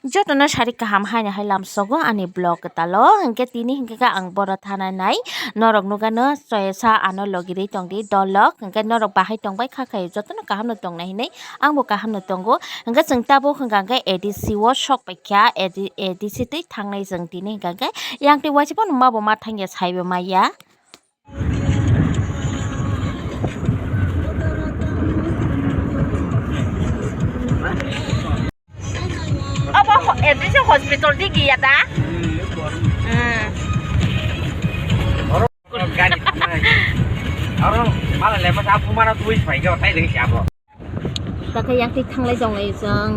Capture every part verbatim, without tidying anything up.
Jotono sari kaham haino hai lamsogo ani vlog kwtalo, hinkhe tini hinkhe khe ang boro thana nai, norok nukano choyasa ano logirwi tongdi dolok, hinkhe norok bahai tongbai kha khe jotono kahamno tongnai hinwi angbo kahamno tongo, hinkhe chwng tabuk hinkha khe A D C o sok paikha, A D C twi thangnai chwng tini hinkha khe yang twi waisa phano mabo ma thangya saibo maya. Abo ho-, eh, disi hospital di giya da? Hmm. Oro gari thangnai. Oro mala le masa aku mana tuis pai ga tai dei siya bo. Takhe yang twi thanglai tonglai chwng.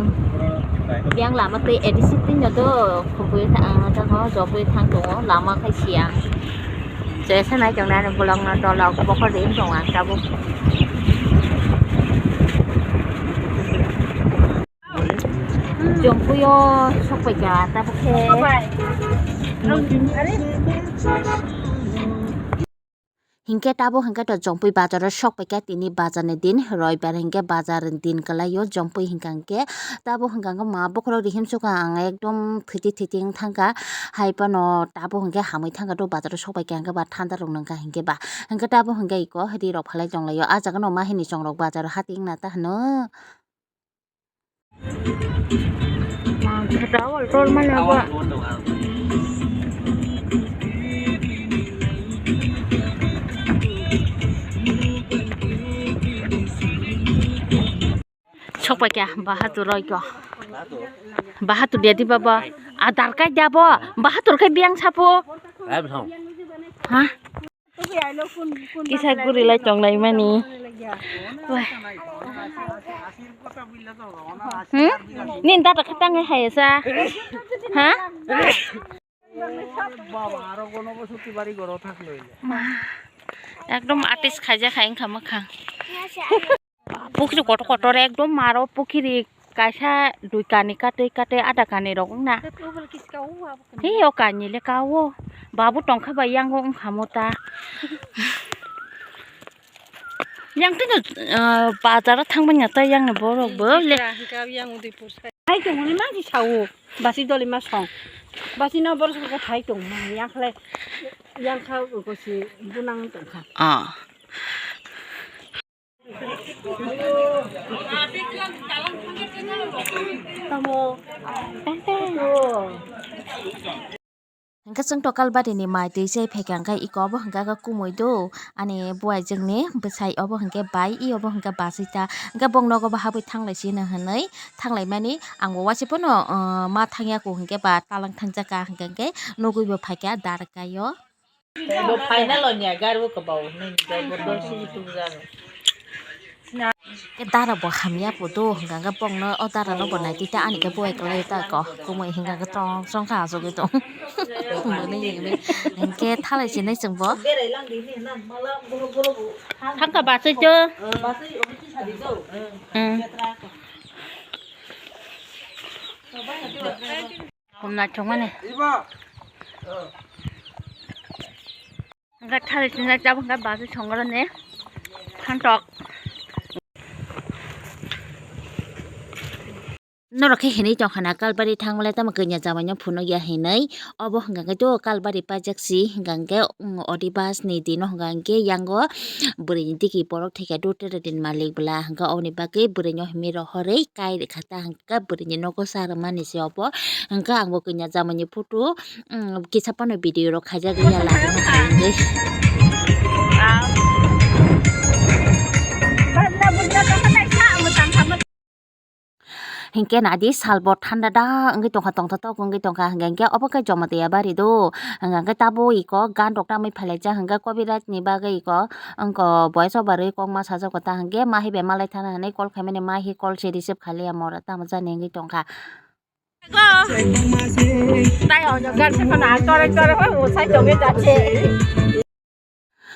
Yang lama twi A D C twi no do khubui tha-, ah, tamo jobui thang tongo lama khai siya. Jesa nai tongnai ani bolong no dolok bokhor rim tongo ang tabuk. Jompuio sokpaikha tabuk khe. Hinkhe tabuk hinkhe to Jompui bazaro sokpaikha tini bazarni din roibar hinkhe bazar din kwlaio Jompui hinkha hinkhe tabuk hinkha hinkhe ma bokhorok rihim sukha ang ekdom thwiti thwiti wng thangkha hai phano tabuk hinkhe hamwi thangkha to bazaro sokpaikha hinkhe ba thanda rok nungkha hinkhe ba hinkhe tabuk hinkhe iko ri rok phalai tonglaio ah jaga no ma hini chongrok bazaro hati wngna ta hwno. Sokpaikha bahatur roiko. Bahatur dia di baba. Adar kai dia bo. Bahatur kai biang sapo. Ha? Kisa guri lai tong lai mani. Wah. Hmm? Nin data khatang hai sa. Ha? Ekdom artist khaijak hai wngkha mwkhang. Pukri kotor kotor ekdom maro pukri kaisa dui kani katwi katwi ada kani rok wngna. He o kani le ka o. Babu tongkha bai yango wngkha mo ta. Yang tino bazar thang banya ta yang ni borok bo le. Hai tong ni ma ji sao. Basi doli ma song. Basi no borok hai tong ma yang khle yang kha ko si bunang tongkha. Ah. Hwnkhe chwng to Kalbari ni mai twi chai phaikha, hwnkhe iko obo hwnkhe khe kumui do ani buai jwngni bwsai, obo hwnkhe bai, i obo hwnkhe basui ta, hwnkhe bong nogo bo habwi thanglai sino hwnwi thanglai mani ang bo waisa pono ma thangya ku hwnkhe ba talang thangjak ka hwnkhe nugui bo phaikha darkai o. Bo final o nya gari o kwbao hinwi ni jabardasti tubujak. Ke dara bo hamya puto hwnkha khe bongno o dara no bo nai tita ani khe buai kwlai ta ko kumui hwnkha khe tong song kha asugwi tong. Bwlwi hinwi hinkhe thalai sinai chwng bo. Thangkha basui cho. Hmm. Hum naithokmani. Hwnkhe thari sinai tabuk hwnkhe basi songoroni thantok. Norok khe hinwi tongkha na Kalbari thangmale tamo kanya jamaino phunukya hinwi. Obo hwnkha khe to Kalbari paijak si hwnkha khe Odibas ni dino hwnkha khe yango bwrwi ni digi borok thwikha do tere din malik bwla hwnkha oboni bagwi bwrwi no himwi rohorwi kai rwkha ta hwnkha. Khe bwrwini nogo sa rwmani se obo. Hwnkhe ang bo kanya jamaini photo, um, kisa phano video rok khaijak ya lagina hai hwnkhe. Hwnkhe nadi salbo thanda da wngwi tongkha, tongthotok wngwi tongkha, hwnkhe obo khe Jomotiya bari do, hwnkhe tabuk iko gan rok tamwi phailaijak, hwnkhe Kobiraj ni bagwi iko. Wngkha voice over rwi kok ma sajak kota hwnkhe ma hai bai malai thana hinwi call khaimani ma hai call se receive khailiya mora tamo jani wngwi tongkha. Tai o jogar se kono ang tore tore hoi usai tongwi jache.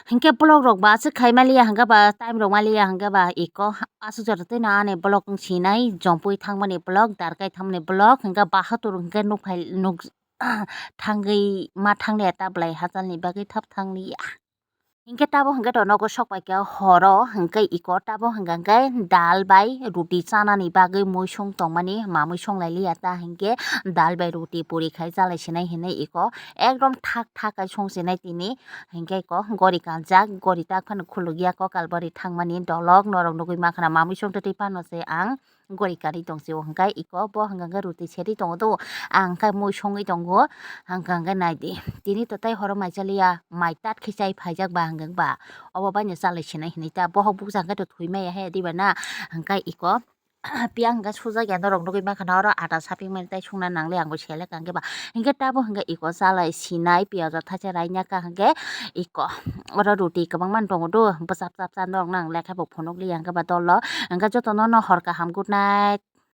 Hwnkhe vlog rok ba aswk khai maliya hwnkhe ba time rok maliya hwnkhe ba iko aswk jora twi no ani vlog wng sinai Jompui thangmani vlog, Darkai thangmani vlog hwnkhe bahatur hwnkhe nuk phai nuk thangwi ma thangliya ta bwlai hachalni bagwi thap thangliya. Hinkhe tabuk hinkhe to nogo sok paikha horo, hinkhe iko tabuk hinkhe dal bai ruti chanani bagwi muisung tongmani, ma muisung lailiya ta hinkhe dal bai ruti puri khai chalai sinai hinwi iko ekdom thak thak khai song sinai tini. Hinkhe iko gori kanjak, gori ta phano khulukya, kokal bari thangmani dolok norok nugwi mankha na, ma muisung twtwi phano se ang gori kanwi tong sio, hwnkhe iko bo hwnkhe ruti serwi tongo do, ang khe mui songwi tongo, hwnkhe naidi tini to tei horo mai chaliya, mai tat khe chai phaijak ba hwnkhe ba, obo baino chalai sinai hinwi ta, bohok bukcha hwnkhe to thwi maya he diba na, hwnkhe iko piyang hwnkhe sujak ya norok nugwi mankha na, oro ata saping mani tei songna nangle, ang bo selek hwnkhe ba, hwnkhe tabuk hwnkhe iko chalai sinai, piyaj o thaisa rainyak hwnkhe iko oro ruti kwbangma tongo do, bwchap chap cha norok nang lekha bo phunukliya hwnkhe ba dolo, hwnkhe jotono no hor kaham, good night.